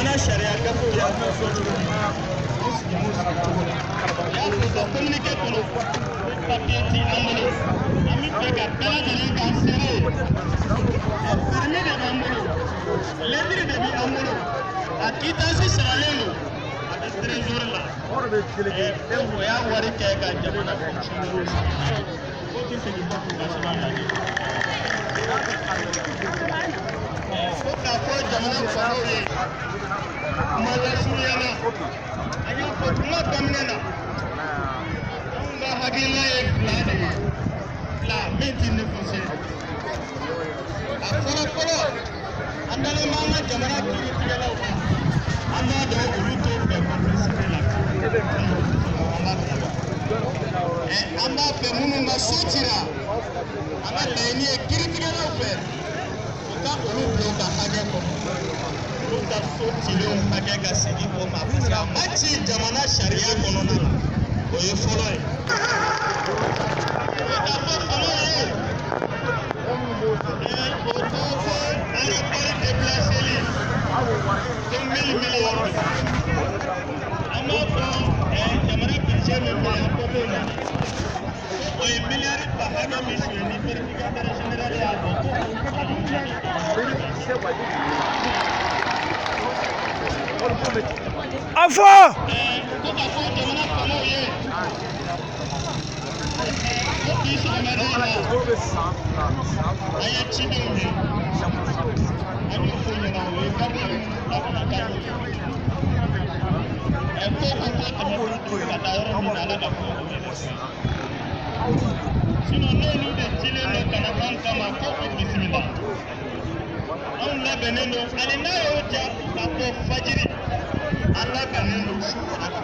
Jamana sariya gafew y'a fɔ cogo min na, u sigi b'u sigi cogo la. U y'a fɔ u ka communiqué kɔnɔ ko papier ti an bolo. An bɛ fɛ ka bɛɛ lajɛlen k'an seere ye. Permis de b'an bolo, lettre de bɛ an bolo, a quittance saralen don, a bɛ trésor la. O y'a wari kɛ ka jamana fonctionnaire sara. Ko tɛ segin kɔfɛ, u ka sɛbɛn lajɛ. Ko k'a fɔ jamana faamaw ye kuma lasurunya la, an y'a fɔ kuma daminɛ na, anw ka hakilina ye fila de ye, fila min ti négocier. A fɔlɔ fɔlɔ, an dalen b'an ka jamana kiiritigɛlaw la, an b'a dɔn olu t'o fɛ complicité la. An b'a fɛ, an b'a fɛ minnu ka so cira, an ka laɲini ye kiiritigɛlaw fɛ, u ka olu bila u ka hakɛ kɔnɔ, olu ka so cilenw hakɛ ka segin o ma, parce que a ma ci jamana sariya kɔnɔna na. O ye fɔlɔ ye. O k'a fɔ faamaw ye, o ko ko aéroport déplaceli ko 1000 millions don. An b'a fɔ jamana budget min bɛ yen, a papier na, ko o ye miliyari ba hakɛ min suɲɛ ni vérificateur général y'a bɔ, ko o A fɔ. Ko k'a fɔ jamana faamaw ye ko bi sɔgɔmada in na, an ye cidenw ye, an y'o f'u ɲɛna, o ye gafe a ka taa n'o ye. Ko ko ko tɛmɛ ka taa yɔrɔ min na, Ala ka fɔ o ye. Sinon n'olu de cilen don ka na anw kama, ko o bisimila, anw labɛnnen don. Ani n'a y'o ja ka bɔ fajiri, an labɛnnen don su fana ka.